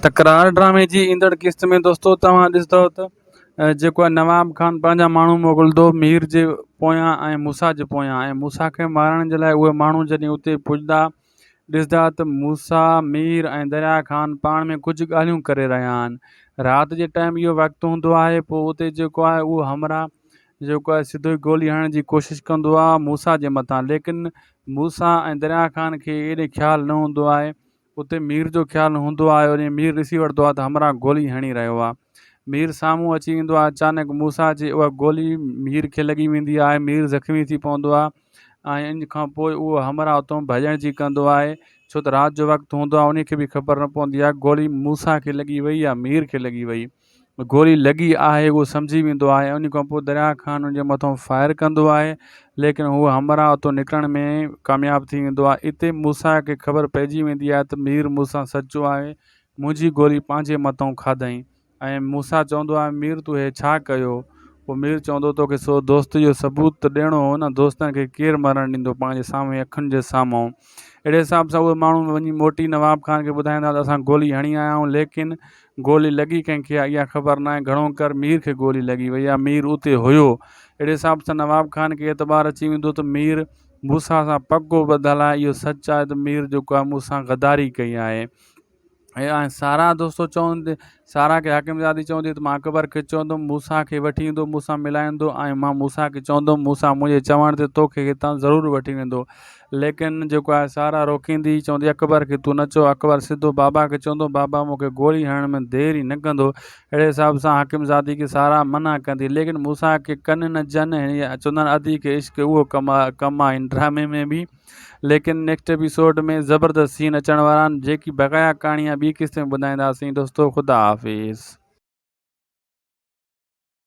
تڪرار ڊرامي جي ايندڙ قسط ۾ دوستو توهان ڏسندو ته جيڪو آهي نواب خان پنهنجا ماڻهو موڪلندو مير جي پويان ۽ موسيٰ جي پويان ۽ موسيٰ کي مارڻ جي لاء اهي ماڻهو جڏهن اتي پڄندا ڏسندا ته موسيٰ مير ۽ دريا خان پاڻ ۾ ڪجهه ڳالهيون ڪري رهيا آهن رات جي ٽائيم اهو وقت هوندو آهي پوء اتي جيڪو آهي اهو همراهه جيڪو آهي سڌو ئي گولي هڻڻ جي ڪوشش ڪندو آهي موسيٰ جي مٿان ليڪن موسيٰ ۽ دريا خان کي ايڏي خيال نه هوندو آهي اتي مير جو خيال هوندو آهي ۽ مير ڏسي وٺندو آهي ته همراهه گولي هڻي رهيو آهي. مير سامهون اچي ويندو آهي. اچانڪ موسيٰ جي اها گولي مير کي لڳي ويندي آهي. مير زخمي ٿي پوندو آهي ۽ ان کان پوء اهو همراهه اتان ڀڄڻ جي ڪندو آهي ڇو ته رات جو وقت هوندو آهي ان کي به خبر نه پوندي آهي گولي موسيٰ کي لڳي وئي يا مير کي لڳي وئي. گولي لڳي آهي اهو سمجهي ويندو آهي ان کان پوء دريا خان ان جي مٿان فائر ڪندو آهي ليڪن هو همراهه اتو نڪرڻ ۾ ڪامياب ٿي ويندو آهي اتي موسيٰ کي خبر پئجي ويندي آهي ته مير مون سان سچو آهي منهنجي گولي پنهنجي مٿان کاڌائين ۽ موسيٰ چوندو آهي مير تو هي ڇا ڪيو پوء مير چوندو توکي سو دوستي جو ثبوت ته ڏيڻو هو نه دوستن کي ڪير مرڻ ڏيندو پنهنجي سامهون اکين جي سامهون اهڙي حساب سان اهي ماڻهو وڃي موٽي نواب خان کي ٻڌائيندا ته اسان گولي هڻي آيا آهيون ليڪن گولي لڳي ڪنهن کي آهي اها خبر ناهي گهڻو ڪر مير کي گولي لڳي وئي آهي مير اتي هيو اهڙي حساب سان نواب خان کي اعتبار اچي ويندو ته مير موسيٰ سان پڪو ٻڌل آهي اهو سچ آهي ته مير جيڪو آهي مون سان غداري ڪئي آهي ۽ سارا دوستو چوندي سارا کي حاڪم زادي چوندي ته مان اڪبر کي چوندم موسيٰ کي وٺي ايندو مون سان ملائيندو ۽ مان موسيٰ کي چوندم موسيٰ منهنجي چوڻ تي توکي هتان ضرور وٺي ويندو ليڪن جيڪو آهي سارا روڪيندي چوندي اڪبر کي تون نه چئو اڪبر سڌو بابا کي چوندو بابا مون کي گولي هڻڻ ۾ دير ئي نه ڪندو اهڙي حساب سان حاڪم زادي کي سارا منع ڪندي ليڪن موسيٰ کي ڪن نه جن چوندا آهن ادي کي عشق اهو ڪم ڪم آهي ڊرامي ۾ به ليڪن نيڪسٽ ايپيسوڊ ۾ زبردست سين اچڻ وارا آهن جيڪي بقايا ڪهاڻي آهي ٻي قسط ۾ ٻڌائينداسين دوستو خدا حافظ.